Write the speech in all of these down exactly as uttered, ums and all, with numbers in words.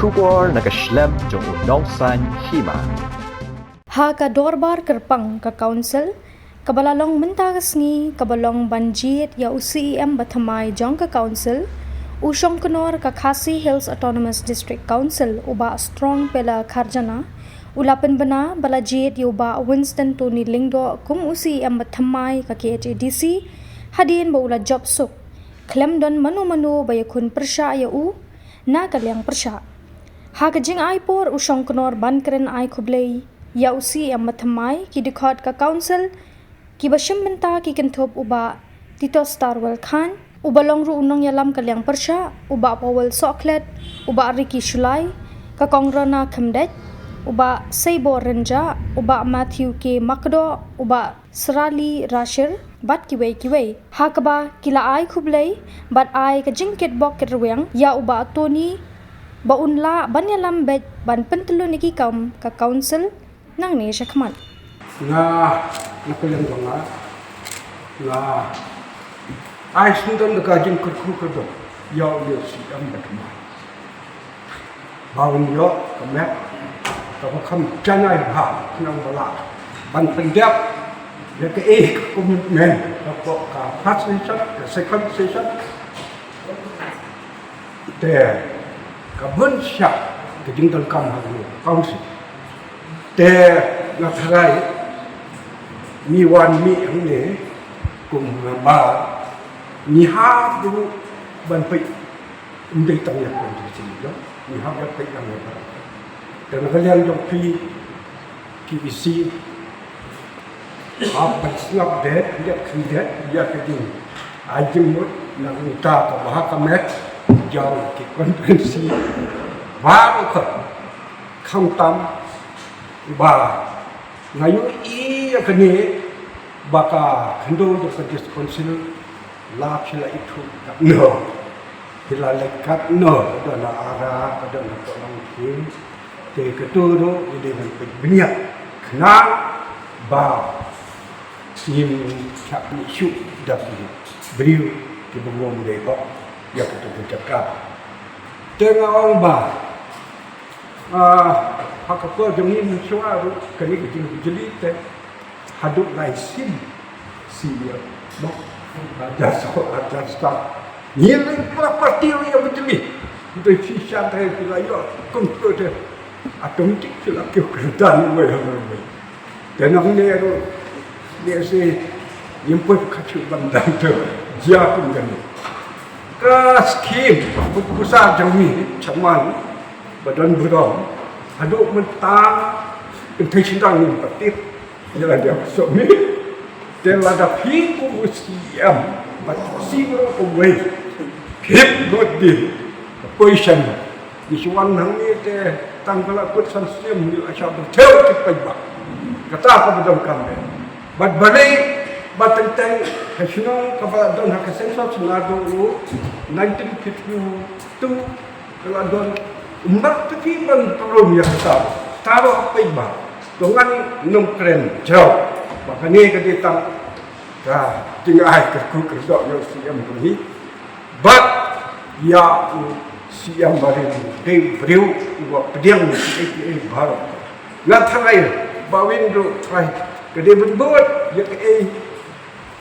Khubor na ka shlem jong u Nongsaiñ Hima. Ha ka dorbar kyrpang ka Council kaba la long mynta ka sngi, kaba long ban jied ïa u C E M bathymmai jong ka Council, u Shongknor ka Khasi Hills Autonomous District Council, u Bah Strong Pela Kharjana, u la pynbna ba la jied ïa u Bah Winston Tony Lyngdoh kum u C E M bathymmai ka K H A D C, hadien ba u la jop suk khlem don mano mano ba ïakhun pyrshah ïa u na ka liang pyrshah. Ha ka jingai por u Shongknor ban kren ai khublei ïa u C E M bathymmai, ki dkhot ka Council kiba shim bynta ki kynthup u Bah Titostarwell Chyne, uba long ruh u nongïalam ka liang pyrshah, u Bah Powell Sohkhlet, u Bah Ricky Shullai, ka Kong Rona Khymdeit, u Bah Seibor Rynjah, u Bah Matthew K Makdoh, u Bah Srali Rashir bad kiwei kiwei. Ha kaba ki la ai khublei bad ai ka jingkitbok kitrwiang ïa u Bah Tony ba un lah ban ïalam beit ban pyntylun ïa ki kam ka Council nangne shakhmat. Nga, na ka liang jong nga, nga ai sngewdon da ka jingkyrkhu kyrdoh ïa u C E M bathymmai ba un ïoh ka met kaba kham janai bha, khnang ba lah ban pyndep ïa kaei ka commitment kaba ka first session, ka second session, te ka bun shah ka jingdonkam ha ka Council. Te nga tharai ngi wan mih hangne kum member, ngi hap ruh ban peit, ym dei tang ïa ka constituency jong ngi, hap ban peit lang ïa baroh. Te na ka liang jong phi ki E C, hap ban sngap beit, ïa khyndiat ïa ka jing, ai jingmut na ka bynta kaba ha ka met jong ki constituency baroh. Khamtam ba nga ïohi ïa kane ba ka khyndew jong ka District Council, la phi la ithuh katno, phi la leit katno, ka don ha Ara, ka don ha Nongkhding. Te kato ruh ngi dei ban peit bniah khnang ba ngim shah mih shuh da ki briew kiba ym dei hok ïa kato ka jaka. Te nga ong ba, ah, ha ka por jong ngi mynshuwa ruh kane ka jingbijli te haduh lai sien senior, mo. Raja so, raja sta. Ngi leh para parti ïa bijli. Ngi shisha te phi la ïoh kum tu te. Automatic phi la kiew kyrdan wei ha wei. Te nangne ruh, ne se, ngim poi ka shu ban dang te. Jia kum kane. Ka skim, pynkusa jong ngi, chairman, ba don burom. Haduh mynta, kynthei shynrang ngim pat tip. Ïa la dep sop ni. Te lada phi kum u C E M, bad u C E M ruh kawei, phi lut di ka position. Ngi shu wan hangne te tang ba la kut san snem ngi la shah ban thew ki paidbah. Kata kaba donkam eh. Bad balei, ba teng teng ha shnong kaba la don ha ka census naduh u nineteen fifty-two, ka la don, ym pat phi ban pynlong ïa kata. Taro peit ba, to ngan nym kren jrong ba kane ka dei tang ka jingai kyrkhu kyrdoh ïa u C E M jong ngi. Bad ïa u C E M barim, dei u briew uba pdiang ïa kiei kiei baroh. Nga tharai ba win ruh tharai ka dei ban bud ïa kaei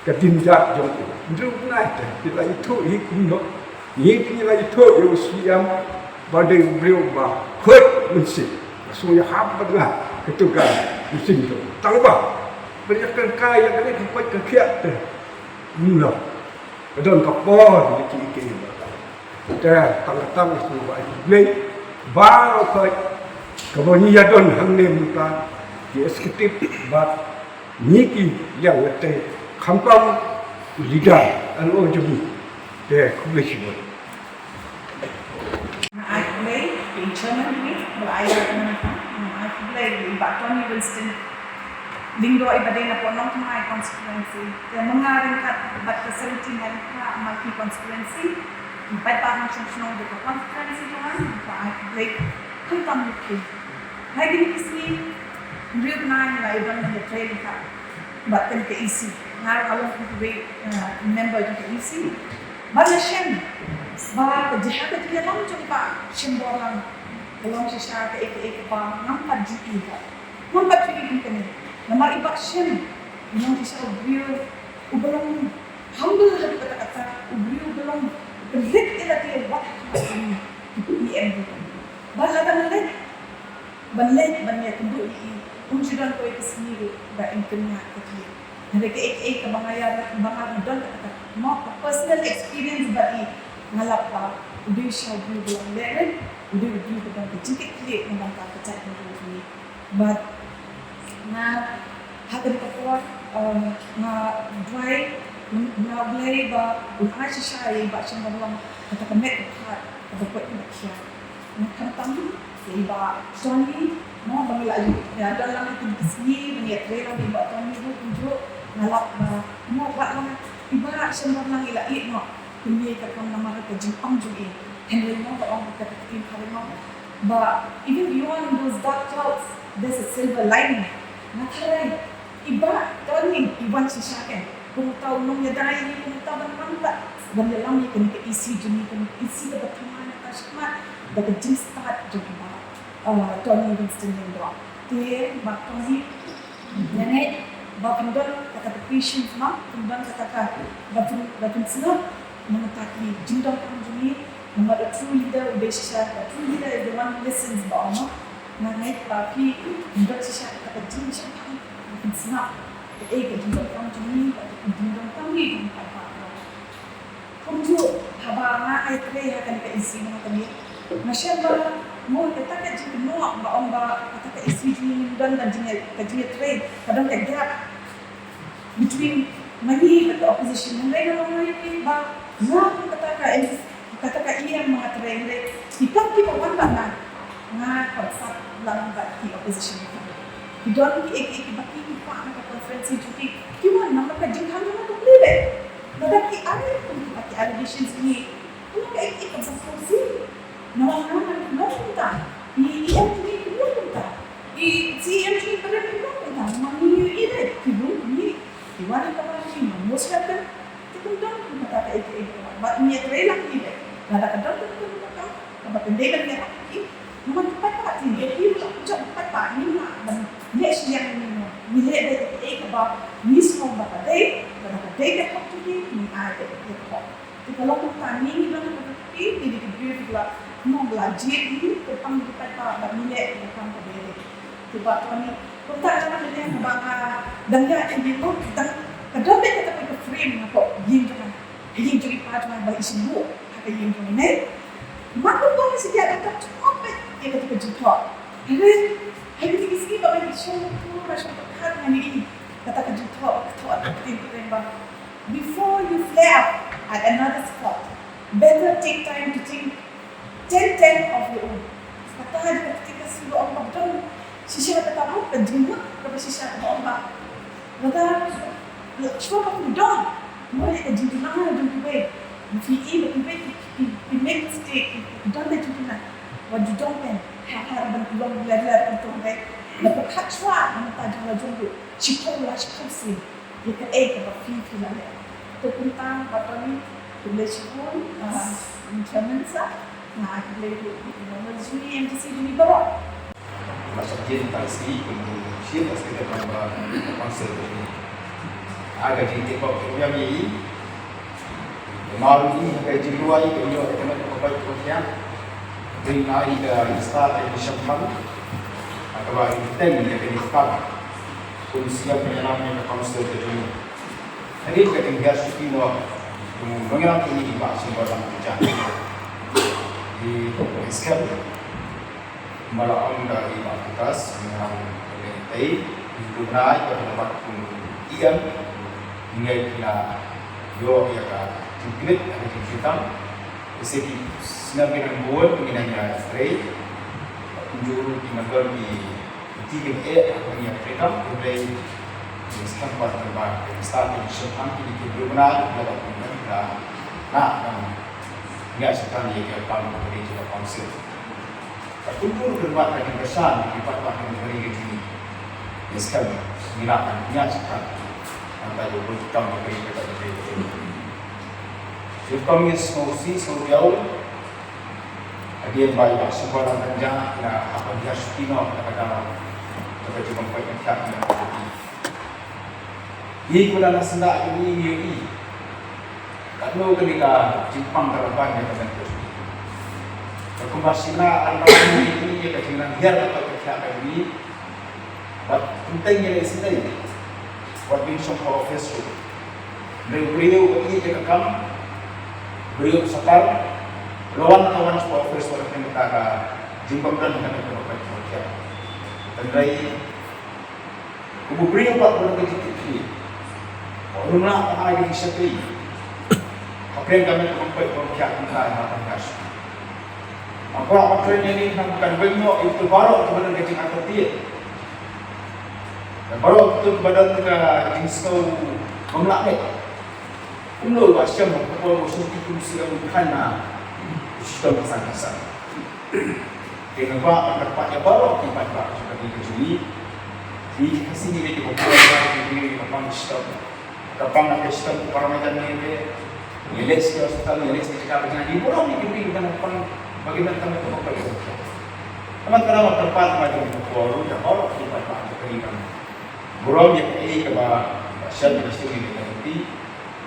ka jingïeit jong u. Ngi ruh nai te, phi la ithuh hi kumno. Ngi, phi la ithuh ïa u C E M ba dei u briew ba khuid mynsiem. Ka shu ïahap bad nga kato ka mynsiem jong u. Tang ba phi ïa kynkai ïa kane ka koit ka khiah te, kumno, ka don ka por ïa kiei kiei ba. Te tang ka tang shu ba ai khublei ba ka koit kaba ngi ïa don hangne mynta, ki executive bad ngi ki liang ngi te, khamtam leader L O jong ngi. Te khublei shibun. Nga ai khublei ïa i chairman jong ngi ba la ai ïa nga. Nga ai khublei ïa i Bah Tony Winston Lyngdoh, iba dei na Nongthymmai constituency. Te ma nga ryngkat bad ka seventeen Nongthymmai multi constituency, i paidbah nongshong shnong jong ka constituency jong nga, nga ai khublei khamtam ïa phi. Hai kine ki sngi hynriew bnai nga la ïa don bad ka trei ryngkat bad kane ka E C. Nga ruh nga long kawei, eh, member jong ka E C. Bad nga shem ba ka jingïalam jong ka Shynborlang Ka long shisha kaei kaei kaba ngam pat ju ïohi. Ngam pat ju ïohi kum kane. Namar i Bah Shem i long shisha u briew uba long humble haduh katta katta, u briew uba long u pynrit ïa lade wat ha ki E M. Bad lada ngi leit ban leit ban ïakynduh ïa i, um ju don kawei ka sngi ruh ba in kynmaw ïa i. Hynrei kaei kaei kaba nga ïa, ba nga don kata ka, mo, ka personal experience bad i, nga lap ba u dei shisha u briew ba long lehrain, u dei u briew ba don ka jingkitkhlieh na ka bynta ka jaitbynriew jong ngi. Bad nga ha kane ka por, eh, nga duwai, nga, nga U Blei ba un ai shisha ïa i Bah Shem ban long kata ka met ka phad kaba koit kaba khiah. Nga khamtam ïa i Bah Tony, mo, ba ngi la ïa don lang ha kine ki sngi, ba ngi ïatrei lang bad i Bah Tony ruh kumjuh. Nga lap ba, mo, ba long i Bah Shem Ranglang i la ïeh noh. Kumne ka kam namar ka jingpang jong i. Hynrei mo, ba ong ka ktien phareng mo, ba even beyond those dark clouds there's a silver lining. Nga tharai i Bah Tony i wan shisha kein. Kum uta u nongïada ïa ngi, kum uta ban wan pat ban ïalam ïa kane ka E C jong ngi, kane ka E C kaba thymmai na ka shakhmat da ka jingstad jong i Bah, uh, Tony Winston Lyngdoh. Te Bah Tony, nga ngeit ba phin don kata ka patience, ma, phin don kata ka, ba phin, ba phin sngap na ka bynta ki jingdonkam jong ngi. Namar a true leader u dei shisha, a true leader is the one who listens, ba ong, ma. Nga ngeit ba phi don shisha kata ka jingshemphang, ba phin sngap kaei ka jingdonkam jong ngi bad ka jingdonkam jong ngi. Kumjuh haba nga ïatrei ha kane ka E C, nga tang, nga shem ba mo, kata ka jingkynnoh ba ong ba kata ka E C jong ngi, ngim don ka jingïa, ka jingïatrei, ka don ka gap between ma ngi bad ka opposition. Hynrei nga ong ïa phi ba nga kum kata ka M C, kata ka E M, ma nga trei, hynrei ki kam kiba wan bad nga, nga konsult lang bad ki opposition. Ki don kiei kiei kiba ki, ki kwah na ka constituency jong ki, ki wan namar ka jingkhang jong nga ka plie beit. Lada ki ai kum kita ki allegations, ngi, kum kaei kaei kaba sngewsih. Namar nga ngam long kumta. I E M jong ngi kim long kumta. I C E M jong ngi kim long kumta. Namar ngi ïohi lei ki rung, ngi, ki wan ha kaba ngi, ngi mut sngewthuh. Te kim don kum kata kaei kaei kaba, bad ngi ïatrei lang ïa lei. Lada ka don kum kata kaba pyndei ban ïarap ïa ki, namar ki paidbah, te ngi ïa ki ruh la pynjot ki paidbah, ngim lah ban leh shiliang ïa ngi, ngi leh da kaei kaba ngi sngew ba ka dei. Lada ka dei ka hok jong ki, ngin ai da ka hok. Te ka long kumta, ngi, ngi don ha ka kti, ngi dei ki briew kiba la, mo, ba la jied, ngi kyrpang ïa ki paidbah bad ngi leh ïa ka kam kaba dei. Te Bah Tony, kumta ka long, ka long ba nga dang ïa, ka ïing, ka dang, ka don beit kata ka frame na ka ïing jong nga. Ka ïing jong i pa jong nga ba i shim buh ha ka ïing jong i, ne. Mar kumba nga shu ïa dang, ka jubab beit ïa kata ka jingthoh. Hynrei ha kine ki sngi ba ngi shong, kumba nga shong pyrkhat, nga ïohi kata ka jingthoh, ka thoh ka ktien phareng ba, before you flare up at another's fault, better take time to think ten ten of your own. Kata ka ktien Khasi ba ong ba don shisha kata ruh ka jingmut kaba shisha kaba ong ba, lada shuwa ba phi don, mo, ïa ka jingduna jong kiwei, phi i ba kiwei ki, ki, ki make mistake, ki, ki don ka jingduna, wat ju don pen, ha, ha ban pynlong lad lad, pynlong lad. La pyrkhat shuwa na ka bynta jong la jong ruh, shiphew la shiphew sien. Ïa kaei kaba phi, phi la leh. Te kumta, Bah Tony, khublei shibun, ah, Chairman sir, nga khublei ruh ïa ki members jong ngi, M D C jong ngi baroh. Nga shah ïa ka sngi, kum u Chief Executive Member Council jong ngi. Nga ka jingtip ba u ïa ngi, Namar ngi ha ka jingduwai ka ïoh ka met kaba pait kaba khiah. Dei nga i ka stad ka jingshemphang ha kaba i teng ïa ka jingstad kum u siem pynïalam ïa ka council ka jong ngi. Hadien ka jinghiar shuki noh u nongïalam jong ngi i Bah Shemborlang Kynjah. Dei ka skhem. Kumba la ong da i Bah Titas, ngi hap leh tei, ngi duna ïa ka dapat kum i em, ngi ngai phi la ïoh ïa ka jingkit, ïa ka jingkit tam. Ise ki sngap ki nang bun, ngi nang ïa trei. Kumjuh ki nang don ki, ki ki eh, ngi ïa trei tam, ki trei. Ngi sngap ba, ba, ngi start, ngi shemphang, ki, ki duna ïa ka dapat kum i em, la, na, na, ngi ïa shemphang ïa ka kam, ka dei ïa ka council. Ka kultur kynbat ka jingkyrshan, kynbat ka jingkyrshan ka jingkyrshan. Ïa skhem, ngi lah kan, ngi ïa skhem. Nangta ïa u bun kam ka bri ka bri ka bri. Ïa kam ngi sngewsih, sngewdiaw. Hadien ba i Bah Shangwala Rynjah i la hap ban hiar shuti noh na ka daw kaba jingpang peit pang khiah na ka party. Ngi kumba la sngewthuh ïa u, ngi ïohi katno kane ka jingpang ka la ban ïa ka party. Ka kumba shisha ar ba ngi ïohi ïa ka jingnang hiar ka peit pang khiah ka jong ngi. Bad teng teng ïa lei shisha wat ban shong ha office ruh. Briew briew ba ïeit ïa ka kam, briew sorkar, la wan ka wan sha ka office wat kane ka jingbym don ha kane ka peit pang khiah. Hynrei kumba briew pat ba don ka jingkitkhlieh, ba u nang lah ban ai ka jingshakri hapdeng ka met ka peit pang khiah, kumta ïa ka pang khiah. Nga kwah ban kren ïa kane khnang ba kan weng noh ïa kito baroh kiba don ka jingartatien, bad baroh kito kiba don ka jingsngew bym lah met. Kumno ba shem ha ka por ba u shem ki kum siem u khan na u shitom ka san ka san. Te nga kwah ban kyrpad ïa baroh ki paidbah jong ka ri ka jong ngi. Ki Khasi ngi dei kiba buh ïa ka pang shitom. Ka pang na ka shitom ka para majan ngi dei. Ngi leit sha hospital, ngi leit sha jaka ba jngai, ngi burom ïa ki briew kiba na pang ba ki met ka met ka pang. Ka met ka dang kyrpad ba jong ka por ruh ïa baroh ki paidbah jong ka ri ban burom ïa kaei kaba shem ka shitom ngi dei ka ri.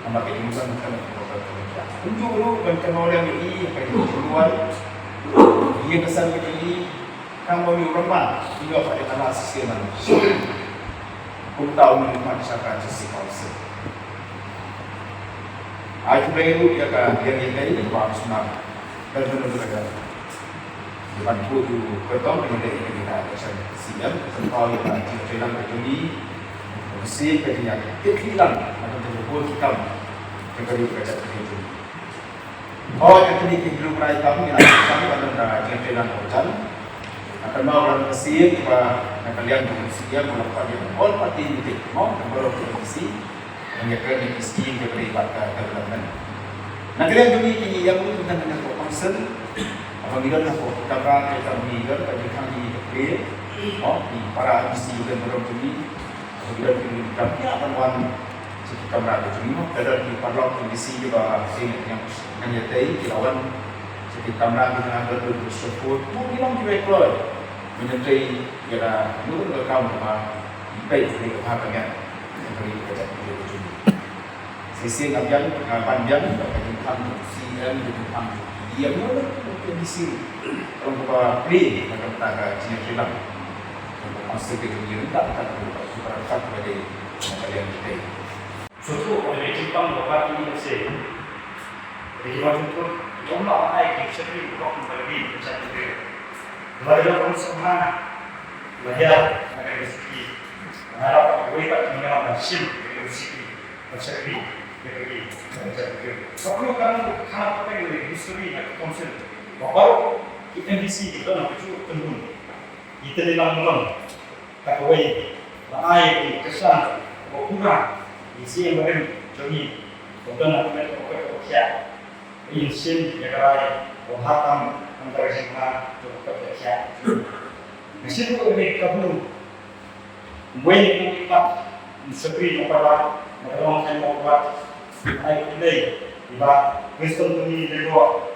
Namar ka jingmut ka met ka pang ka pang. Kumjuh ruh ban kynmaw lem ïa i ha ka jingmut. Ïa ka san ka jong i. Tang ba u rangbah u ïoh ka jingkyrkhu shisien. Kumta u mih mat sha ka District Council. Ai khublei ruh ïa ka liang ïa ka ïa ka ba sumar. Ban kynnoh ïa ka ban buh ïa u kyrtong ïa ka ïa ka election C M, kynnoh ïa ka jingtrei lang ka jong i. Ka sien ka jingïaid ka jingïaid lang ka jong ka jingbuh ki kam. Ka jong ka jingïaid ka jong i. Hooid, ïa kine ki briew ba rai kam ngi la sdang ban da jingtrei lang ka jong. Nga kynmaw ba ka sien ba na ka liang jong ka C M ba la pan ïa all party meeting mo, ka baroh ki M D C. Ngi ïa kren ïa ki skim kiba dei bad ka development. Na ka liang jong ngi ki ïa buh tang na ka council. Haba ngi don na ka kamra, ka kamra ngi don ka jingkhang jingïakhun. Mo, ki para M D C ba don baroh jong ngi. Haba ngi don ki kam ïa ban wan sha ki kamra ka jong ngi mo. Ka don ki paralok ki M D C kiba seng nang ïatei ki la wan sha ki kamra ki jong nga don ki shopod. Mo, ngi long kiba kloi. Mynta ïa la ngi don ka kam ba ngi peit ki ka bha ka ngiat. Ka ri ka jaid ka jong ngi. Shisien nga biang, nga ban biang, ka jingkhang C M, ka jingkhang D M, ka jingkhang D C. Ka long kaba plie, ka long kata ka jingïakhun. Ka long kaba shisien ka jingïakhun, ka long kata ka jingïakhun, ka long kata ka jingïakhun. Shuh shuh, ka jingpang ka party N S A. Ka jingpang shuh shuh, ka jingpang ai ka jingshakri ka jingpang ka jingpang. Ka jingpang shuh shuh, ka jingpang shuh shuh. Ka jingpang shuh shuh, ka jingpang shuh shuh. Ban shakri ïa ka ri, ban shakri ïa ka ri. Ka pynlong ka nang ka nang ka pynlong history na ka council. Ba baroh ki M D C ki don ha ka juh ka lum. Ki tynrai lang ka long. Ka kawei, ba ai ki kyrshan ba pura. Ki siem barim jong ngi. Ba don ha ka met ka pyrkhat. Ba in shim ïa ka rai ba ha tam tam ka jingma jong ka pyrkhat. Nga sngewthuh ïa ka bun. Wei ni pat, shakri jong ka rai, na ka long kan mo pat. Ai khublei ïa i Bah Winston Tony Lyngdoh.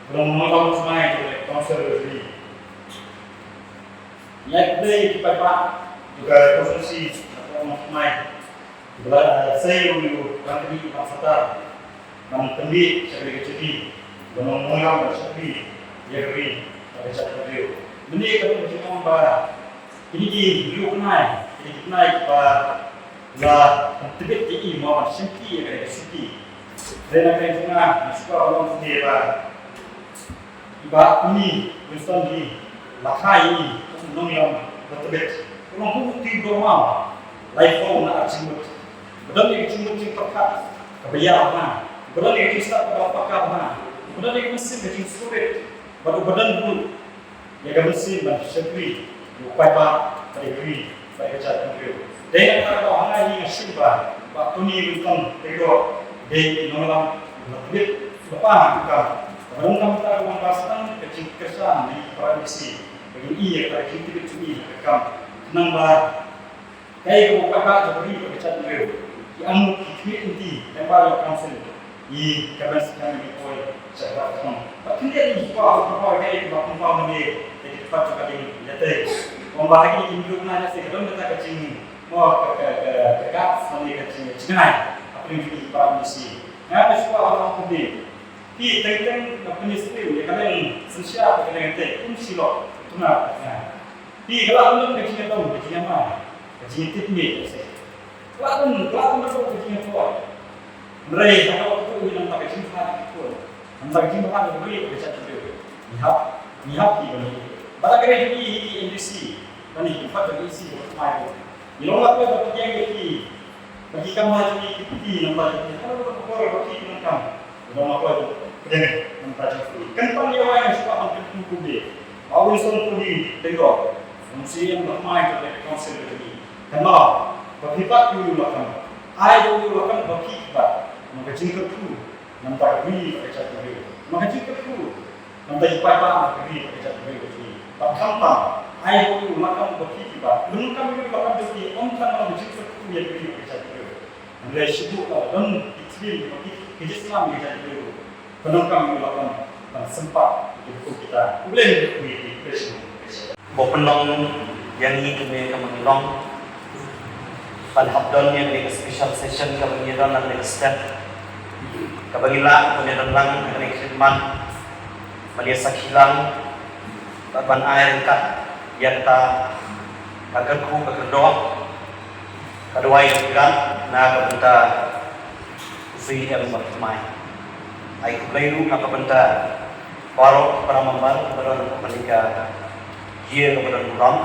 Ba long nongïalam sngewsih jong ka council. Ai khublei ïa ki paidbah jong ka constituency, na ka long sngewsih. Ba la sei ïa u Rangkmie Bah Satar. Ban pynbeit sha ka ri ka jong ngi, ban long nongïalam ban shakri ïa ka ri bad ka jaitbynriew. Mynne ka dei ka jingong ba kine ki briew kynai, kine ki kynai kiba la pyntbit ïa i mo ban shimti ïa ka ri ka jong ngi. Dei na ka ri jong nga, nga sngewbha ban ong kumne ba I Bah Tony Winston hi la kha ïa i kum u nongïalam ba tbit. U long kum u tiew dormaw laiphew na ar jingmut. Ba don ïa ka jingmut jingpyrkhat kaba ïar bha. Ba don ïa ka jingstad kaba paka bha. Ba don ïa ka mynsiem ka jingsngewrit. Bad uba don ruh ïa ka mynsiem ban shakri ïa u paidbah bad ïa ka ri bad ïa ka jaitbynriew. Dei na kata ka daw hangne nga sngewbha ba Tony Winston Lyngdoh dei u nongïalam ba tbit, ba pang ha ka kam. Kaba donkam mynta ka long ba sdang ka jingkyrshan na ki para M D C ba kin ïohi ïa ka jingtbit jong i ha ka kam. Khnang ba kaei kaba u paidbah jong ka ri bad ka jaitbynriew ki angnud, ki khmih lynti, member jong ka council. Ïa ka ban skhem ïa ki poi sha ka thong. Ba khyndiat ïa ki poi, ki poi ka ïa ki ba pynpaw mynne ïa ki dkhot jong ka jingïatei. Ong ba ha kine ki mlu bnai na se ka don kata ka jing, mo, ka, ka, ka, ka gap, lane ka jing, jngai hapdeng jong ki para M D C. Nga nga shu kwah ban ong kumne. Phi teng teng na pynïasyriem ïa ka liang synshar bad ka liang ïatei, ym shylloh, tynga, tynga. Phi ka la pynlong ka jingïadom, ka jingïamai, ka jingïatiedmit, ka se. Ka la pyn, ka la pynlong ka jingïapoi. Hynrei haba ka poi na ka bynta ka jingpynlong ka jingpynlong, na ka bynta ka jingpynlong ka ri bad ka jaitbynriew, ngi hap, ngi hap ki ban ïa. Bad ka ri jong ngi hi ki M D C, lane ki paid jong ngi hi ki paid jong ngi. Ngi long la poi ba pdiang ïa ki, ba ki kam la jong ngi ki pdiang na bynta jong ngi. Ka long ka por ba ki nang kam. Ngi long la poi ba pdiang na bynta jong ngi. Kynsan ïa wai ngi shu kwah ban kyntu kumne. Ba u Winston Tony Lyngdoh, u C M ba thymmai jong ka council ka jong ngi. Kynmaw ba phi bat ïa u lakam. Ai da u lakam ba phi bat. Nang ka jingkyrkhu. Namar ka ri bad ka jaitbynriew. Namar ka jingkyrkhu. Namar ki paidbah, namar ka ri bad ka jaitbynriew ka jong ngi. Bad khamtam, ai ba u lakam ba phi phi bat. Lym kam ïa u lakam jong phi, ym tang namar ka jingkyrkhu ïa ka ri bad ka jaitbynriew. Hynrei shu buh la don ki thliew, ki, ki jingïaslam ïa ka jaitbynriew. Ba lym kam ïa u lakam ban sympat ïa ki hukum kita. U Blei un kyrkhu ïa phi, khublei shibun. Ba pynlong ïa ngi kane ka ban long ban hap don ïa kane ka special session ka ban ïa don ha kane ka step ka ban ïa lah ban ïa don lang ha kane ka khidmat ban ïa sakhi lang bad ban ai ryngkat ïa kata ka kyrkhu ka kyrdoh ka duwai ka kyrdan na ka bynta u C M ba thymmai. Ai khublei ruh na ka bynta baroh para member ba don ha kane ka ïing kaba don burom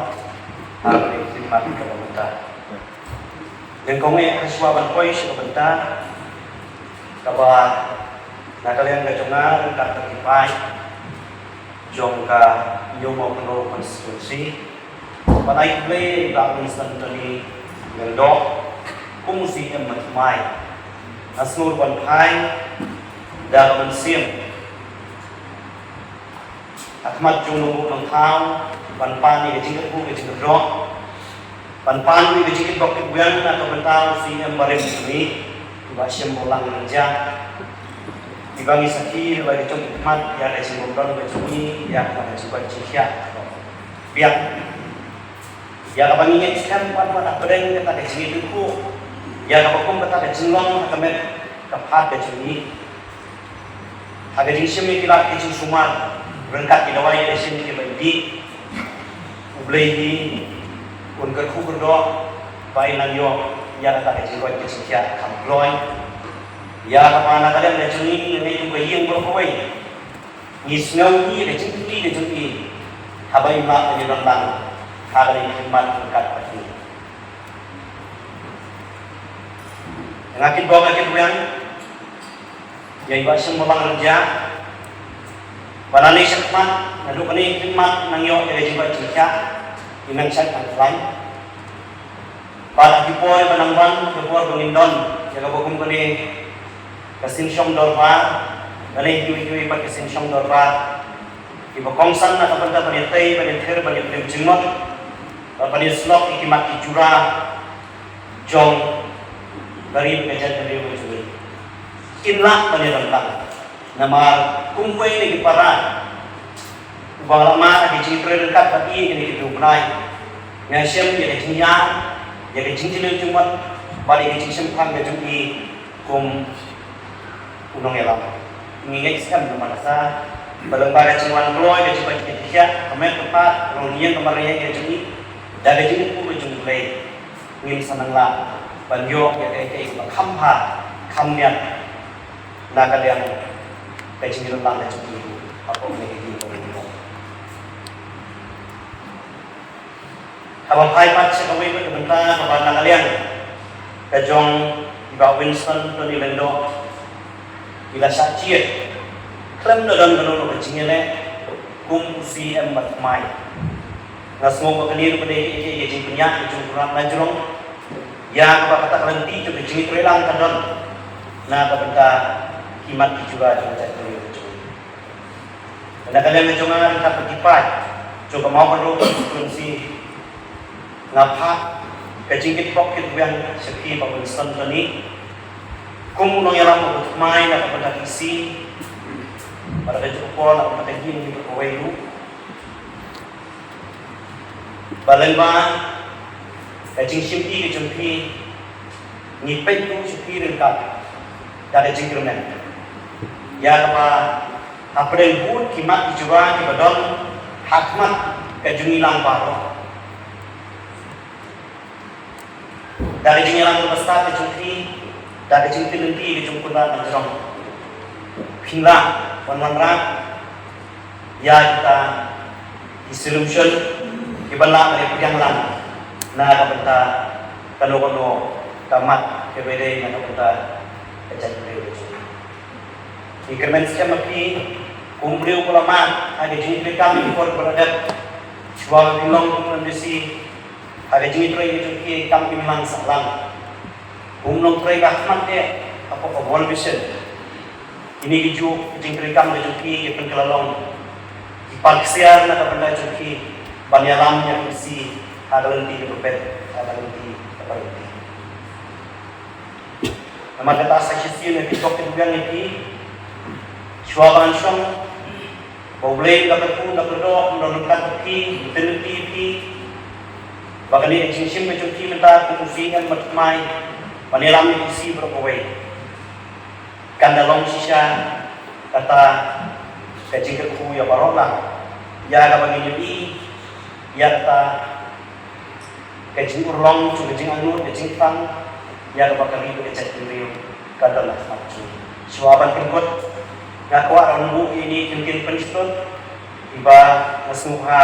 ha kane ka khidmat kaba mynta. Nyngkong eh hashwa ban poi sha ka bynta kaba na ka liang ka jong nga ryngkat bad ki paid jong ka Hynñiewmawkynrew constituency. Ban ai khublei ïa i Bah Winston Tony Lyngdoh kum u C M ba thymmai. Nga sngew ban phai da ka mynsiem ha khmat jong u nongbuh nongthaw ban pan ïa ka jingkyrkhu ka jingkyrdoh, ban pan ïa ka jingkitbok kitweng na ka bynta u C M barim jong ngi, i Bah Shemborlang Rynjah. Kiba ngi sakhi, kiba ngi jong khmat ïa ka jingbymdon ka jong ngi, ïa ka jingkoit jingkhiah. Biang. Ïa kaba ngi ngeit skhem pat pat hapdeng kata ka jingïathuhkhih. Ïa kaba kum kata ka jinglong ha ka met ka phad ka jong ngi. Ha ka jingshim ïa ki lad ki jingsumar ryngkat ki dawai ki shin kiba dih. U Blei hi un kyrkhu kyrdoh ba in nang ïoh ïa kata ka jingkoit ka jingkhiah kham kloi. Ïa kaba na ka liang ka jong ngi ngi ngeit kum ka ïing baroh kawei. Ngi sngew ïa ka jingkyrkhu ka jong ngi haba im lah ban ïa don lang ha kane ka khmat ryngkat bad ngi. Nga kitbok nga kitweng ïa i Bah Shemborlang Rynjah ba lane shakhmat naduh kane ka khmat nang ïoh ïa ka jingkoit jingkhiah, i nang shait nang khlaiñ. Bad ha ki por ba nang wan, ki por ba ngin don ïa kaba kum kane ka synshong dorbar, lane kiwei kiwei pat ka synshong dorbar, kiba kongsan na ka bynta ban ïatei, ban ïathir, ban ïatei jingmut, bad ban ïasyllok ïa ki mat ki jura jong ka ri bad ka jaitbynriew ka jong ngi. Kin lah ban ïadon lang. Namar kum uwei na ki para uba la mad ha ka jingtrei ryngkat bad i ha kine ki bnai, nga shem ïa ka jingïaid, ïa ka jingjylliew jingmut bad ïa ka jingshemphang ka jong i kum u nongïalam. Ngi ngeit skhem namar kata ba lyngba ka jingwan kloi ka jingpait ka jingkhiah ka met ka phad ka longïing ka marwei ka jong i, da ka jingkyrkhu ka jong U Blei, ngin sa nang lah ban ïoh ïa kaei kaei kaba kham bha kham miat na ka liang ka jingïalang ka jong i hapoh kane ka ïing kaba nyngkong. Haba phai pat sha kawei pat ka bynta kaba na ka liang ka jong i Bah Winston Tony Lyngdoh, i la shah jied khlem da don kano kano ka jingïaleh kum u C M ba thymmai. Nga sngew ba kane ruh ka dei ka, ka, ka jingpynïaid ka jong u Rat Lajrong ïa kaba kata ka lynti jong ka jingïatreilang ka don na ka bynta ki mat ki jura jong ka jaitbynriew ka jong ngi. Na ka liang ka jong nga ryngkat bad ki paid jong ka Mawkynrew constituency, nga phah ka jingkitbok kitweng sha phi Bah Winston Tony. Kum u nongïalam u thymmai na ka bynta ka E C, bad ka jingkyrkhu na ka bynta ka jingim ka kawei ruh. Ba lyngba ka jingshim ïa ka jong phi, ngi peit ruh sha phi ryngkat da ka jingkyrmen. Ïa kaba hapdeng bun ki mat ki jubab kiba don ha khmat ka jong ngi lang baroh. Da ka jingïalam kaba stad ka jong phi, da ka jingkylli ka jong u khynnah na jrong, phin lah ban wanrah ïa kita ki solution kiban lah ban pdiang lang na ka bynta kano kano ka mat kaba ïadei na ka bynta ka jaitbynriew ka jong ngi. Ngi kyrmen skhem ïa phi kum u briew uba la mad ha ka jingtrei kam ha ki por kiba la dep. Shuwa ba phin long kum u M D C, ha ka jingtrei ka jong phi kam phin lang sah lang. Kum u nongtrei ba khmat eh hapoh ka World Vision. Kine ki juh ki jingtrei kam ka jong phi ki pynkylla long ki par ksiar na ka bynta jong phi ban ïalam ïa ka E C ha ka lynti kaba beit, ha ka lynti kaba beit. Namar kata sa shisien nga pynbok ïa phi, shuwa ban shong, ba U Blei u da kyrkhu, u da kyrdoh, u da ryngkat bad phi, u da lynti ïa phi. Ba kane ka jingshim ka jong phi mynta kum u C E M ba thymmai, ban ïalam ïa ka E C baroh kawei, kan da long shisha kata ka jingkyrkhu ïa baroh lang, ïa kaba ngin ïohi, ïa kata ka jingurlong jong ka jingangnud, ka jingthrang, ïa kaba ka ri bad ka jaitbynriew ka don ha khmat jong ngi. Shuwa ban pynkut, nga kwah ban buh ïa kine ki kyntien pynshlur kiba nga sngewbha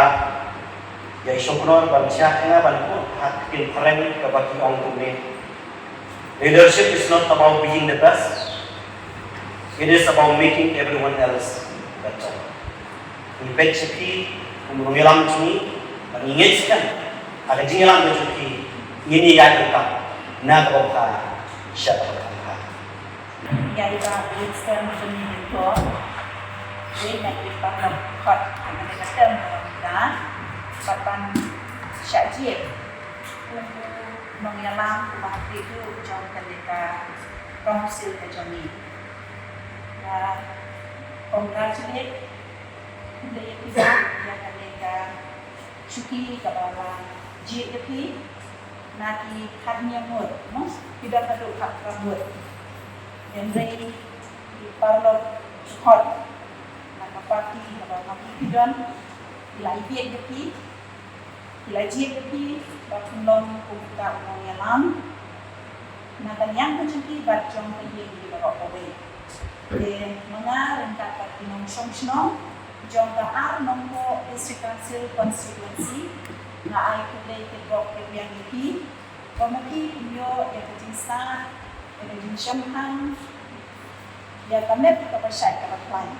ïa i Shongknor ban shah ïa nga ban kut ha ka ktien phareng kaba ki ong kumne: Leadership is not about being the best, it is about making everyone else better. Ngi peit sha phi kum u nongïalam jong ngi, bad ngi ngeit skhem ha ka jingïalam ka jong phi ngin ïaid ryngkat na kaba bha sha kaba bha. Ïa i Bah Winston Seni Lyngdoh, uwei na ki paralok khot ha kane ka term kaba mynta, bad ban shah jied kum u nongïalam uba ha khlieh jong kane ka council ka jong ngi. Nga congratulate, khublei ïa phi ïa kane ka shuki kaba la jied ïa phi na ki khatñiew ngut, mo? Phi don haduh khatphra ngut. Hynrei ki paralok khot na ka party kaba ma phi phi don, ki la ïeit ïa phi, ki la jied ïa phi ba phin long kum uta u nongïalam na ka liang ka jong ki bad jong ka ïing ki baroh kawei. Te ma nga ryngkat bad ki nongshong shnong jong ka Ar Nongpoh District Council Constituency, nga ai khublei kyrpad kyrpang ïa phi ba ma phi phin ïoh ïa ka jingstad, ïa ka jingshemphang, ïa ka met kaba shait kaba khlaiñ,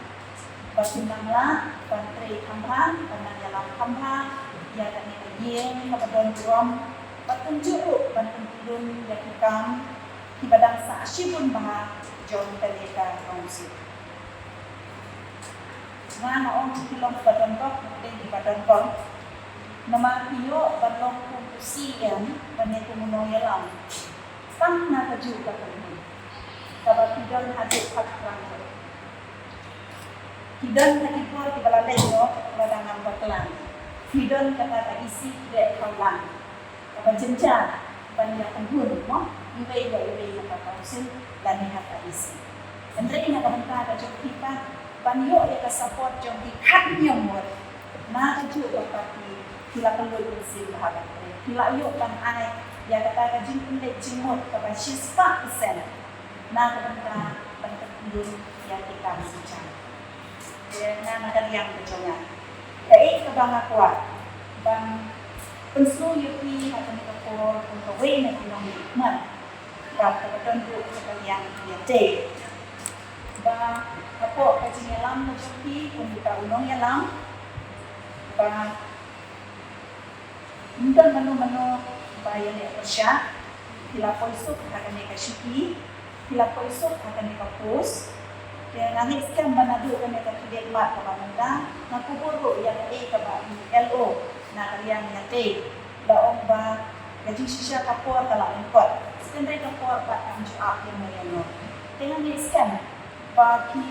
ba phin nang lah ban trei kham bha, ban nang ïalam kham bha ïa kane ka ïing kaba don burom, bad kumjuh ruh ban pynpylun ïa ki kam kiba dang sah shibun bha jong kane ka council. Nga nga ong ki long kiba don bok, ki dei kiba don bok. Namar phi ïoh ban long kum u C E M, ban ïa kum u nongïalam, tang na kajuh ka kynhun kaba phi don haduh khatphra ngut. Phi don ha ki por kiba la leit noh, lada ngam bakla, phi don kata ka E C Khleh Khawlang, kaba jynjar ban ïa kynhun, mo, iwei ïa iwei ha ka council lane ha ka E C. Hynrei na ka bynta ka jong phi pat, ban ïoh ïa ka support jong ki khatñiew ngut, na kajuh ka party, phi la pynlut mynsiem bha ban trei, phi la ïoh ban ai ïa kata ka jingpynleit jingmut kaba shispah percent na ka bynta ban pynlut ïa ki kam jynjar. Te nga na ka liang ka jong nga, kaei kaba nga kwah ban pynsngew ïa phi ha kane ka por, kum kawei na ki nongmihkhmat, bad kaba don ruh ha ka liang ka ïatei, ba hapoh ka jingïalam ka jong phi kum uta u nongïalam, ba ym don mano mano ba ïaleh pyrshah. Phi la poi suk ha kane ka shuki, phi la poi suk ha kane ka post. Te nga ngeit skhem ba naduh kane ka khlieh mat kaba mynta, nga kubur ruh ïa kaei kaba i L O na ka liang ïatei, la ong ba ka jingshisha ka por ka la lyngkot, hynrei ka por pat kam ju ap ïa nga ïa no. Te ngan ïa skhem ba ki,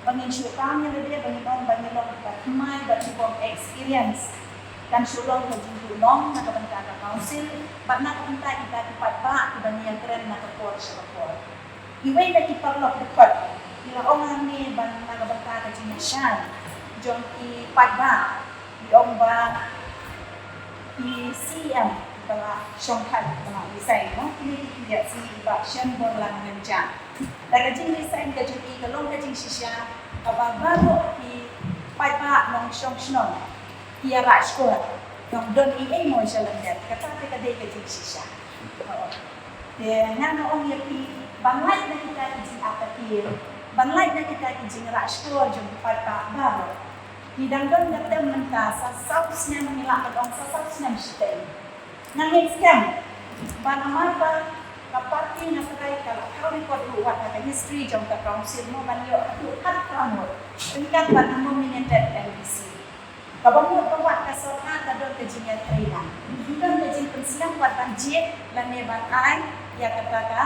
ba ngin shu kam ïa lade, ba ngin ong ba ngin long ka thymmai bad ki bym experience. Kan shu long ka jingduhnong na ka bynta ka council bad na ka bynta kita ki paidbah kiba ngi ïakren na ka por sha ka por. Iwei na ki paralok dkhot ki la ong hangne ba na ka bynta ka jingïashai jong ki paidbah, ki ong ba ki C M ba la shongthait, ba la resign, no? Kine ki khyndiat C M, i Bah Shanborlang Rynjah. Da ka jingresign ka jong i ka long ka jingshisha kaba baroh ki paidbah nongshong shnong ki ïa rah shkor, nong don ei ei mo sha lyndet. Kata te ka dei ka jingshisha. Te ngan ong ïa phi, ban lait na kita ki jingartatien, ban lait na kita ki jingrah shkor jong ki paidbah baroh, ki dang don ka term mynta sa saw snem, ngi lah ban ong sa saw snem shiteng. Ngan ïa skhem ba namar ba ka party nga trai ka la thaw record ruh wat ha ka history jong ka council mo ban ïoh haduh khatphra ngut ryngkat bad u nominated M D C. Kaba mut ba wat ka sorkar ka don ka jingïatreilang, don ka jingpynslem wat ban jied lane ban ai ïa kata ka,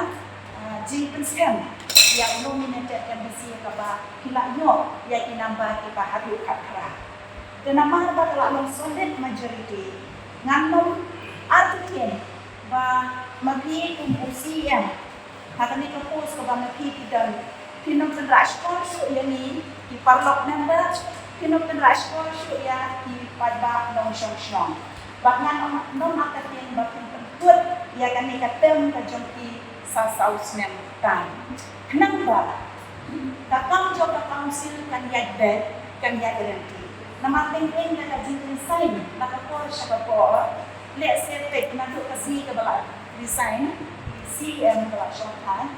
ah, jingpynslem ïa u nominated M D C kaba ki la ïoh ïa ki number kiba haduh khatphra. Te namar ba ka la long solid majority, ngan nym artatien ba ma phi kum u C M, ha kane ka post kaba ma phi phi don, phin nym pynrah shkor shuh ïa ngi ki paralok member, phin nym pynrah shkor shuh ïa ki paidbah nongshong shnong. Bad ngan nym artatien ba phin pynkut ïa kane ka term ka jong ki sa saw snem tam. Khnang ba ka kam jong ka council kan ïaid beit, kan ïaid ryntih. Namar teng teng ka jingresign na ka por sha ka por, lehse peit naduh ka sngi kaba la resign C M ba la shongthait,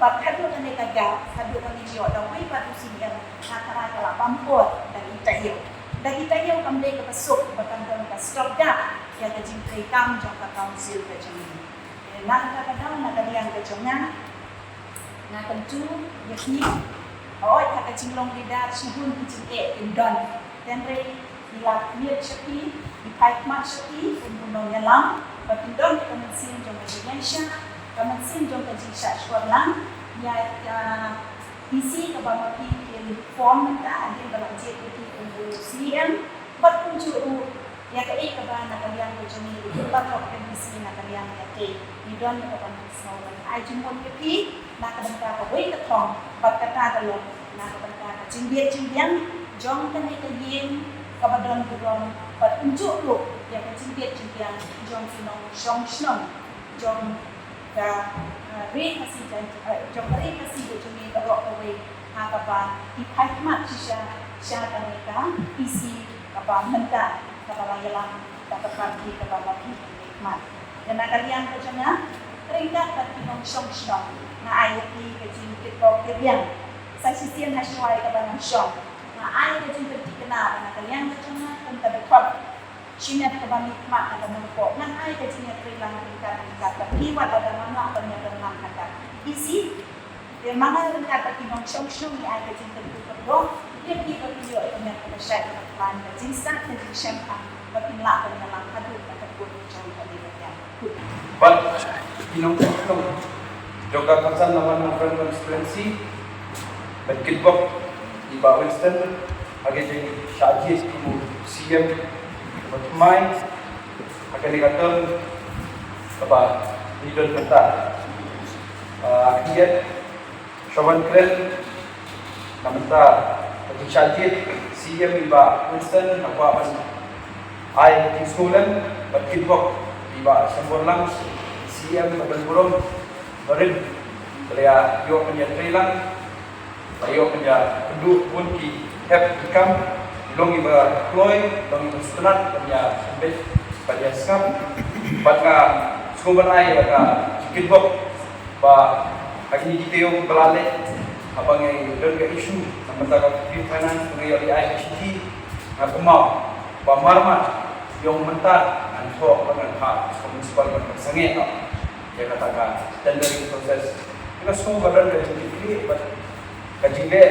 bad haduh kane ka gap, haduh kane ka ïoh da wei pat u C M, nga tharai ka la bam por da ki taïew. Da ki taïew kam dei kaba suk ba kan don ka stopgap ïa ka jingtreikam jong ka council ka jong ngi. Te na kata ka daw, na ka liang ka jong nga, nga kyntu ïa phi, hooid, ha ka jinglong leader shibun ki jingeh kin don. Hynrei ngi la miet sha phi, ngi phai khmat sha phi kum u nongïalam, ba phin don ka mynsiem jong ka jingïaishah, ka mynsiem jong ka jingshah shkor lang ïa ka E C kaba ma phi phin form mynta hadien ba la jied ïa phi kum u C M, bad kumjuh ruh ïa kaei kaba na ka liang ka jong ngi, ki paralok M D C na ka liang ka te, ngi don ka ban pynsngew ban ai jingmut ïa phi na ka bynta kawei ka thong, bad kata ka long na ka bynta ka jingbit jingbiang jong kane ka ïing kaba don burom, bad kumjuh ruh ïa ka jingbit jingbiang jong ki nongshong shnong jong ka, ah, ri Khasi Jain-, ah, jong ka ri Khasi ka jong ngi baroh kawei, ha kaba ki phai khmat shisha sha kane ka E C kaba mynta kaba la ïalam da ka party kaba la phi khmat. Te na ka liang ka jong nga, ryngkat bad ki nongshong shnong, nga ai ïa phi ka jingkyrpad kyrpad. Sa shisien ha shuwa ïa kaba ngan shong, nga ai ka jingkyrpad kyrpad na ka liang ka jong nga, kumta dkhot shimet kaba mihkhmat na ka mongpong, ngan ai ka jingïatreilang ryngkat ryngkat bad phi wat lada ngam lah ban ïadon lang ha ka E C. Te ma nga ryngkat bad ki nongshong shnong ngi ai ka jingkyrkhu kyrdoh ïa phi ba phin ïoh ïa ka met kaba shait kaba khlaiñ, ka jingstad ka jingshemphang, ba phin lah ban ïalam haduh ka kyrkhu jong ka dei ka. Bad ki nongshong shnong jong ka Khamsan Lawan Nongkrem Constituency, ban kitbok ïa i Bah Winston ha ka jingshah jied kum u C M kaba thymmai ha kane ka term kaba ngi don mynta. Ah, khyndiat sha ban kren na mynta ka jingshah jied C M i Bah Winston, nga kwah ban ai jingsngewlem bad kitbok ïa i Bah Shanborlang, C M ba don burom, ba rit, ba la ïoh ban ïatreilang, ba ïoh ban ïakynduh bun ki hep ki kam, long iba kloi, long iba sngewtynnat ban ïa sngewbha bad ïa sngap. Bad nga sngewbha ban ai ïa ka jingkitbok ba ha kine ki taïew ba la leit, haba ngi don ka issue na bynta ka free finance, ba ngi ïoh leit ai ka shithi, nga kynmaw ba marmat ïong mynta ngan thoh bad ngan phah sha ka municipal ban pynsangeh noh ïa kata ka tendering process. Nga sngew ba don ka jingkitkhlieh bad ka jingleh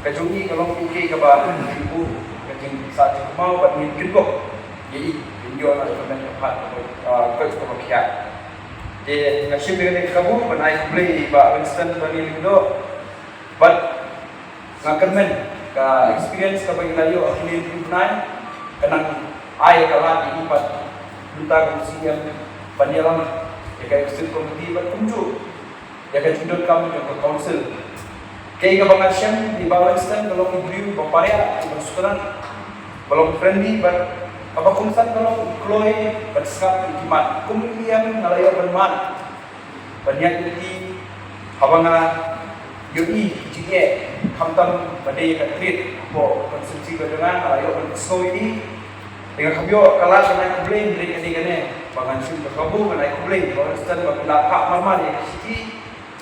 ka jong ngi ka long kaei kaba ngi buh ka jingsah jingkynmaw bad ngin kitbok ïa i, ngin ïoh na ka met ka phad kaba, ah, koit kaba khiah. Te Nga shim ïa kane ka kabu ban ai khublei ïa i Bah Winston Tony Lyngdoh. Bad nga kyrmen ka experience kaba ngi la ïoh ha kine ki bnai ka nang ai ka lad ïa i bad mynta kum u C E M ban ïalam ïa ka executive committee bad kumjuh ïa ka jingdonkam jong ka council. Kaei kaba nga shem ïa i Bah Winston ka long i briew ba pariah, ba sngewtynnat, ba long friendly bad kaba kongsan ka long u kloi ban sngap ïa ki mat. Kum i em nga la ïoh ban mad ban ïaid lynti haba nga ïohi ki jingeh, khamtam ba dei ka treat hapoh constituency ka jong nga, nga la ïoh ban pynsngew ïa i. Te nga kham ïoh ka lad ban ai khublei hynrei kane kane ba ngan shim ka kabu ban ai khublei ïa i Bah Winston ba phi la phah marmar ïa ka shithi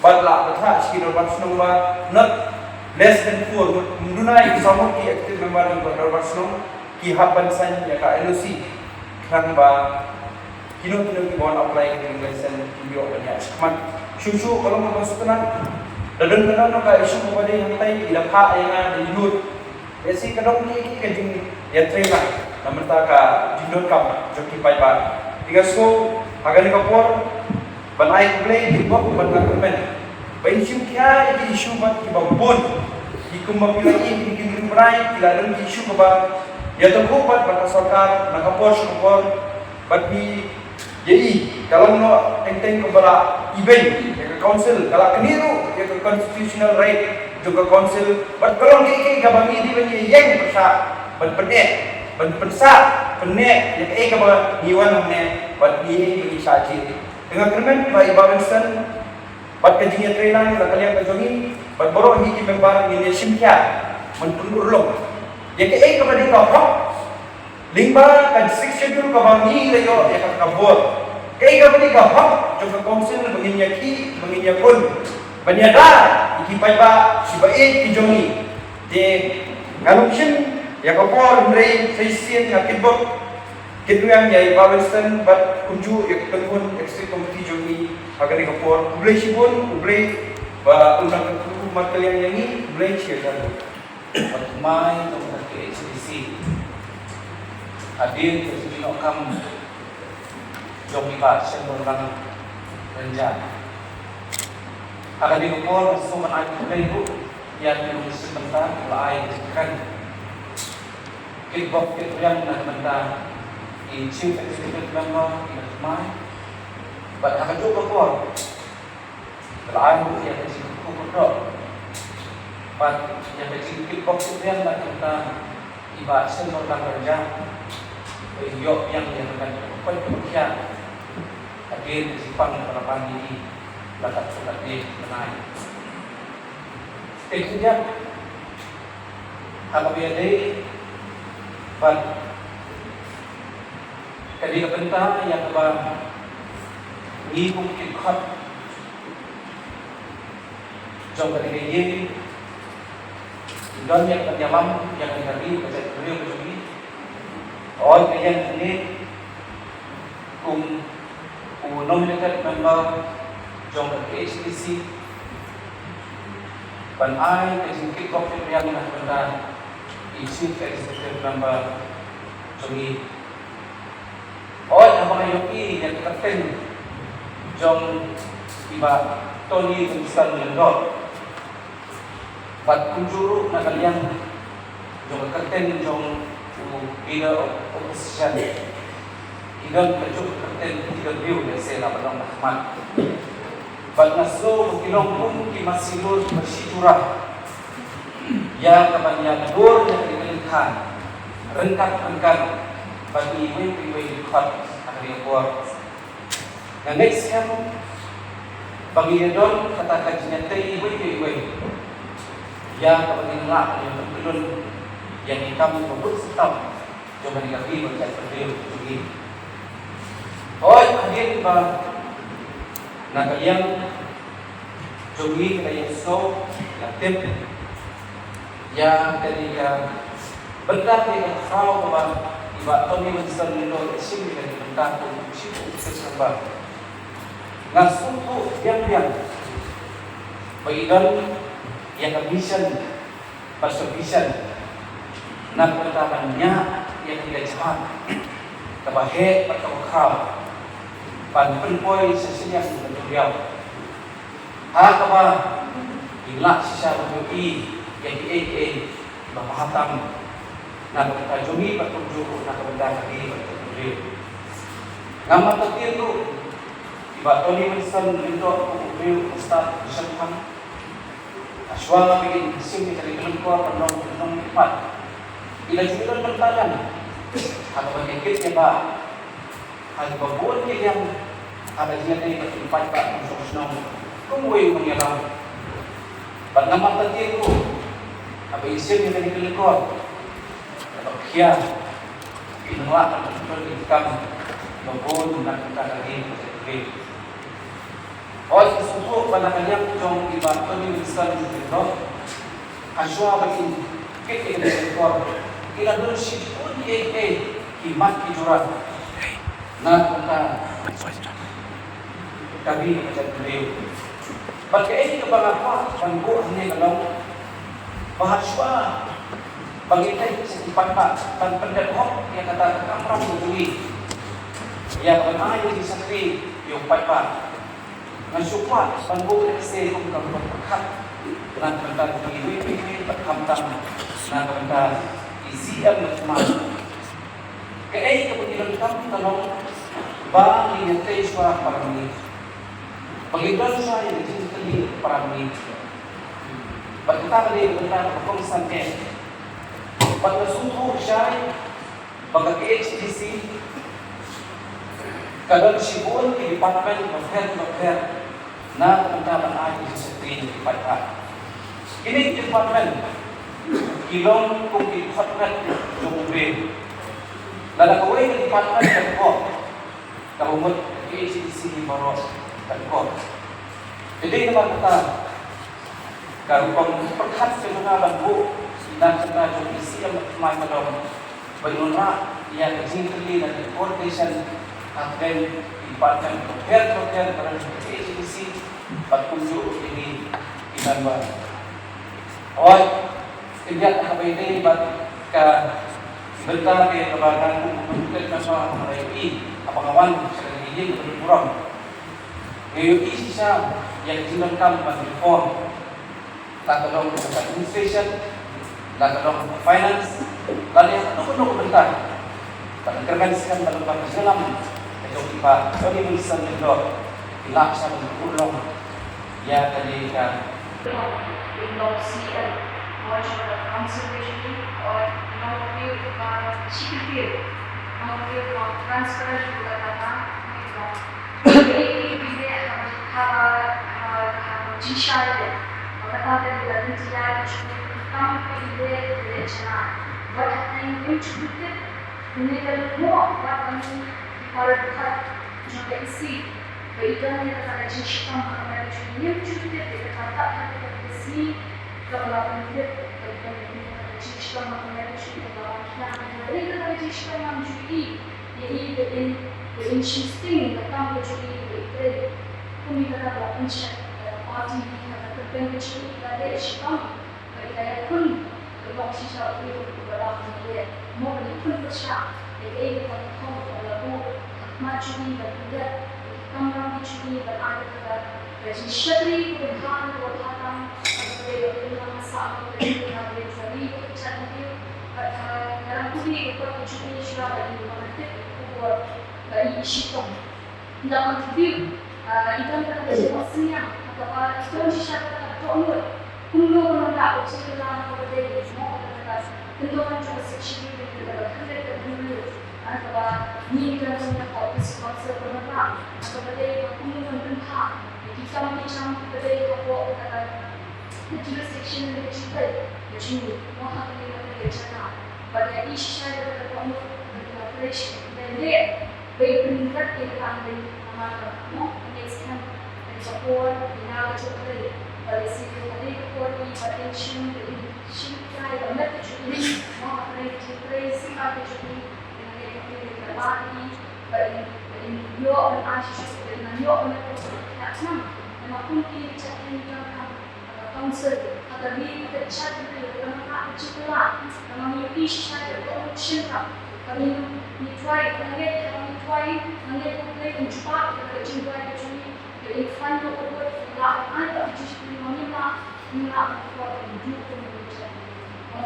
bad la bthah sha ki dorbar shnong ba not less than four ngut, ym duna ïa ki saw ngut ki active member jong ka dorbar shnong ki hap ban sign ïa ka N O C. Khnang ba kino kino kiba wan apply ka drilling license kin ïoh ban ïaid shakhmat. Shuh shuh ka long kaba sngewtynnat. Da don kano kano ka issue kaba dei hangtai i la phah ïa nga da i lut. Ïa shi ka dong ki ki ka jingïatreilang na bynta ka jingdonkam jong ki paidbah. Te nga sngew ha kane ka por ban ai khublei, kyrpad bad nga kyrmen ba in shim khia ïa ki issue bad kiba bun. Ki kumba phi la ïohi kine ki hynriew bnai ki la don ki issue kaba ïatyngkhuh bad bad ka sorkar na ka por sha ka por. Bad phi ïohi ka long noh teng teng kaba la ibeiñ ïa ka council, ka la knieh ruh ïa ka constitutional right jong ka council. Bad ka long kaei kaei kaba ngi dei ban ïeng pyrshah ban pyneh, ban pynsah pyneh ïa kaei kaba ngi wan hangne bad ngi ïeng ban ïa shah jied. Te nga kyrmen ba i Bah Winston bad ka jingïatreilang na ka liang ka jong ngi bad baroh hi ki member ngin ïa shim khia ban pynurlong ïa kaei kaba dei ka hok lyngba ka Sixth Schedule kaba ngi la ïoh ïa kata ka bor. Kaei kaba dei ka hok jong ka council ba ngin ïa khih, ba ngin ïa pun, ban ïada ïa ki paidbah kiba ïeit ki jong ngi. Te ngan ym shim ïa ka por hynrei sa shisien nga kitbok kitrwiang ïa i Bah Winston bad kumjuh ïa ka kynhun executive committee jong ngi ha kane ka por. Khublei shibun, khublei ba un nang kyrkhu markylliang ïa ngi. Khublei shibun. Bad thymmai jong ka K H A D C hadien ka jingïoh kam jong i Bah Shenlorlang Rynjah. Ha kane ka por nga sngewbha ban ai khublei ruh ïa ki nongshim bynta kiba la ai ka jingkren. Kitbok kitrwiang na ka bynta i Chief Executive Member i Bah Thymmai. Bad ha kajuh ka por ka la ai ruh ïa ka jingkyrkhu kyrdoh bad ïa ka jingkitbok kitrwiang na ka bynta i Bah Shenlorlang Rynjah. Ba in ïoh biang ïa ka kat ka koit ka khiah hadien ka jingpang kaba la pan ïa i la katto katne ki bnai. Te khyndiat ha kaba ïadei bad kane ka bynta ïa kaba ngi kum ki dkhot jong kane ka ïing ngi don ïa ka ban ïalam ïa kane ka ri ka jaitbynriew ka jong ngi. Hooid, ka ïeng hangne kum u nominated member jong ka K H A D C ban ai ka jingkitbok kitrwiang na ka bynta i Chief Executive Member jong ngi. Hooid, haba nga ïohi ïa ka kyrteng jong i Bah Tony Winston Lyngdoh bad kumjuh ruh na ka liang jong ka kyrteng jong u Leader of Opposition, i don kajuh ka kyrteng T W lehse la ba long na khmat. Bad nga sngew ba ki long kum ki masi dur kiba shijurah ïa ka ban ïa dur ïa ka lyngkhan ryngkat ryngkat bad ngi iwei pa iwei i dkhot ha kane ka por. Nga ngeit skhem ba ngi ïa don kata ka jingïatei iwei pa iwei ïa kaba ngin lah ban ïa pynkyllun ïa ki kam kiba bun shitom jong kane ka ri bad ka jaitbynriew jong ngi. Hooid, hadien ba na ka liang jong ngi ka la ïohsngew, la tip ïa kane ka bynta, kane ka khraw kaba i Bah Tony Winston Lyngdoh i shim ïa kane ka bynta kum u Chief Executive Member. Nga sngewthuh biang biang ba i don ïa ka mission bad ka vision na ka bynta ban ñiah ïa kane ka jingïaid kaba heh bad kaba khraw. ban pynpoi sha shiliang ka duriaw. Ha kaba ngi lah shisha ban ïohi ïa kiei kiei ba bha tam na ka bynta jong ngi bad kumjuh na ka bynta ka ri bad ka duriaw. Ngam mataw tieng ruh i Bah Tony Wilson Lyngdoh kum u briew u stad u shemphang. Hashwa ba in shim ïa kane ka lyngkor ban long ka lyngkor khmat, i la ju don bynta ha kaba ïa kit ïa ba ha kaba bun ki liang ha ka jingïadei bad ki paidbah kum shnong shnong kum uwei u nongïalam. Bad ngam mataw tieng ruh haba in shim ïa kane ka lyngkor kaba khia, in lah ban pynpoi ki kam ba bun na ka bynta ka ri bad ka duriaw. Hooid, nga sngewthuh ba na ka liang jong i Bah Tony Wilson Lyngdoh, hashwa ba in kit ïa kane ka lyngkor, ki la don shibun kiei kiei ki mat ki jura na ka bynta ka ri bad ka duriaw. Bad kaei kaba nga kwah ban buh hangne ka long ba hashwa ba ngi leit sha ki paidbah ban pyndep hok ïa kata ka kamram ka jong ngi, ïa ka ban ai ïa ki shakri ïa u paidbah, nga shu kwah ban buh lehse kum ka rukom pyrkhat na ka bynta ki iwei pa iwei bad khamtam na ka bynta ki C M bad kmie. Kaei kaba ngi donkam ka long ba ngin ïatrei shuwa para ngi, ba ngin don shuwa ïa ka jingkylli para ngi. Bad kata ka dei ka bynta kaba kongsan eh. Bad nga sngewthuh shai ba ka K H A D C ka don shibun ki department bapher bapher na ka bynta ban ai ki shakri ïa ki paidbah. Kine ki department ki long kum ki khot met jong u briew. Lada kawei ka department ka kongsan, kaba mut ka K H A D C hi baroh kan kor. Te dei namar kata ka rukom pyrkhat ka jong nga ban buh na ka bynta jong i C M Bah Tony Lyngdoh ba in wanrah ïa ka jingkylli na ka coordination hapdeng ki department bapher bapher ba don ha ka K H A D C bad kumjuh ïa ki member. Hooid, khyndiat haba ïadei bad ka bynta kaba nga kum u member haba nga ïohi haba nga wan sha ka ïing ka burom. Nga ïohi shisha ïa ka jingdonkam ban reform, la ka long ka administration, la ka long ka finance, la ka long kano kano ka bynta. Bad nga kyrmen skhem ba lyngba ka jingïalam ka jong i Bah Tony Wilson Lyngdoh, ki lah shisha ban pynurlong ïa kane ka Long C M, Manager of Conservation, or Long Field, uh, Chicken Field, Long Field, uh, Transparent, Insisting ka kam ka jong i ba i trei kum i kata ka ban check ka party hi, ka campaign ka jong i ka leh shitom ba i la ïakhun ka long shisha u briew uba dang leh mo ban ïakhun pyrshah ïa kaei kata ka thong kaba la buh ha khmat jong i ban pyndep ïa ki kamram ki jong i ban ai kata ka jingshakri kaba bha kaba bha tam kaba dei ka pynlong ha sah ka dei ka dei ka ri ka chan ka dei ka dei ka ram ka dei ka kot ka jong i shuwa ba i ban tip ka khubor ba i shitom. Nda contribute, ah, i don kata ka jingmut synñiang, kata ba i don shisha kata ka dohnud. Kumno ka nongbah ka jingkylla kaba dei mo kata ka kyndon jong ka Section kata ka khyndiat ka hynriew. Ah, kaba ngi don jong ka Office Council ka nongbah. Kaba dei ba kumno ban pynbha ïa ki kam ki jam kiba dei hapoh kata ka jurisdiction ka jingpeit ka jong ngi. Mo ha kane ka jaka. Ba ïa i shisha kata ka dohnud kata ka operation. Dei leh Ba i pynrem ïa ka tang dei namar ka mo ka ngi skhem ka por ïa ka jong ka dei ba lehse ka dei ka por ïa ka tension ka dei shim ka ïa ka met ka jong i mo ka dei ka jingtrei sngewbha ka jong i ïa ka dei ka dei ka ba i ba i ba i ïoh ban ai shisha ba i ïoh ban ai shisha ka tang namar kum ki ka jong ka Council, ha ka ri ka jait ka ri ka nongbah ka jingkylla, ka nongbah ka shisha ka kong shin ka. Ngi, ngi try, ngi ngeit, ngi try, ngi ngeit U Blei un jubab ïa ka jingduwai ka jong ngi, ba in khlaiñ ïa ka vote, la ai ka jingshakri, ngi lah, ngi lah ban vote, ngi duh kum ngi jam.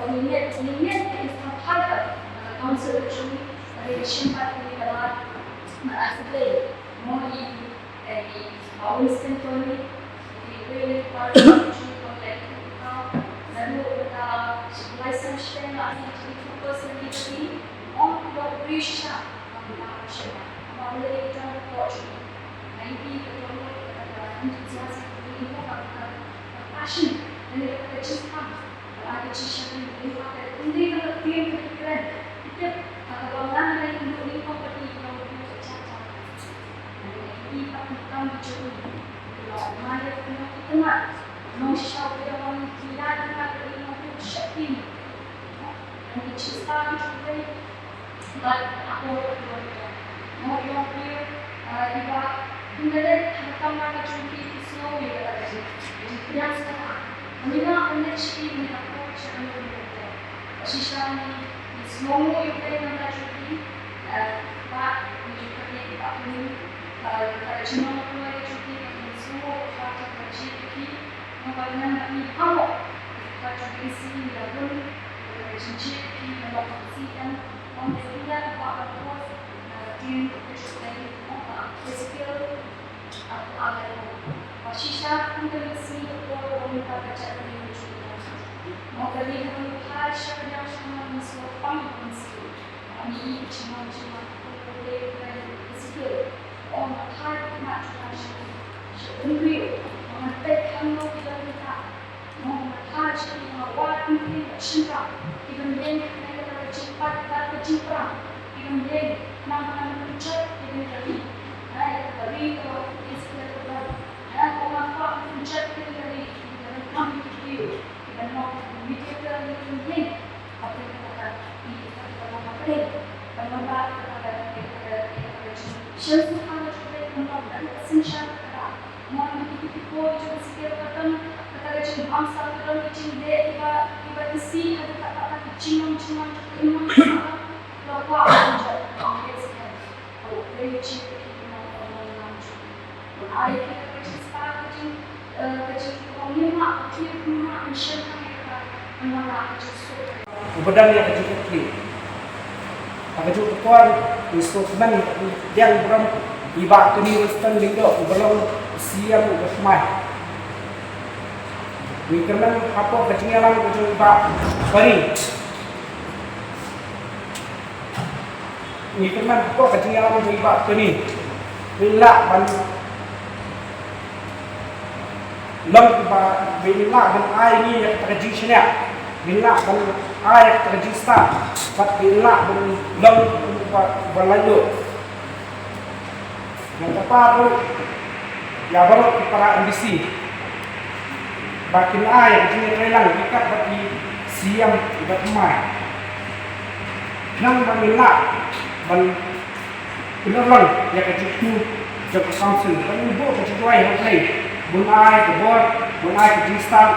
Ngi ngeit, ngi ngeit ba in khlaiñ ïa ka council ka jong ngi, ba in shim pat ïa ka lad, na ai U Blei, mo i Eni, ba Winston Tony, ki wei leh party jong ki Tony leh ki kau, naduh mynta shi lai sem shiteng la sien jong ki focus na ki party, ong ki dok briew shisha, ong ki dok shisha, ong ba U Blei u don bad jong ki. Ngi ki ka don bad ka enthusiasm, ki don bad ka passion, lane ka jingpang. Ba ka jingshakri, lane ka, lane ka ktien ka kren, ki tip, ka ba ngan leh, ki don bad ki, ki don bad ki. Shisha ngi, ngi sngewnguh ïa U Blei na ka bynta jong ki, eh, ba ngi ju kyrmen ïa ka bynta, eh, ka jingmong ïa ka jong ki, ba ngi sngewnguh ïa ka bynta jong ki, namar ba ngi hap ïa ka jong ki, ngi la bun ïa ka jingjied ki, namar ba ngi sngewthuh ba ngi la ba ka pos, eh, ktien ka jong U Blei, namar ba physical Ba shisha kum ka mynsiem ka por ba mynta ka jaitbynriew ka jong ngi. Mo ka dei kaba nyngkong sha ka dei sha ka mynsiem pang ka mynsiem. Ba ngi ïohi ka jingmong jingmong ka pyrthei ka dei ka shisha. Ong ba ka dei ka jingmong jingmong sha ka pyrthei. Ba ngi peit kham noh ki don mynta. Mo nga thaw sha ki, nga wad ki ktien bad shynrang kiban ïeng ha kane ka jingpait bad ka jingpang, kiban ïeng khnang ba kan pynjot ïa kane ka ri. Ai, ka ri ka long ka ri sha ka ri. Ai, ko nga kwah ban pynjot ïa kane ka ri, kiban ïeng ha kane ka ri, kiban long ka mediator, kiban ïeng ha kane ka ri, kiban long ka ri, kiban long ka ri, kiban long ka ri. Shisha ka jingpang ban long ka ri, shisha ka ri. Mon ki ki ki por jong ka sipil ka don, kata ka jingbam sa ka don ka jingdeh iba, iba isi ha kata ka jinglong jinglong jong ka imlang sa ka kwah ka jong ka sipil. Ka u dei ka jingkit ki imlang ka imlang jong. Mon ai ki ka jingstad ka jing, eh, ka jingkong imlang ka jingkong imlang ka sien ka imlang ka jingsuk. Uba don ïa ka jingkit ki. Ha kajuh ka por, ngi sngewthuh ba ngi pdiang burom ïa i Bah Tony Winston Lyngdoh, uba long u Siem uba thymmai. Ngi kyrmen hapoh ka jingïalam ka jong i Bah Tony. Ngi kyrmen hapoh ka jingïalam ka jong i Bah Tony. Ngi lah ban long ba, ba in lah ban ai ngi ïa kata ka jingshaniah, in lah ban ai ïa kata ka jingstad, bad in lah ban long ba, ba laitluid. Ngan kyrpad ruh ïa baroh ki para M D C ba kin ai ïa ka jingïatreilang ryngkat bad i Siem bad i Thymmai, khnang ba ngin lah ban Pynurlong ïa ka jingthmu jong ka council, ban buh ka jingduwai ha U Blei, ban ai ka bor, ban ai ka jingstad.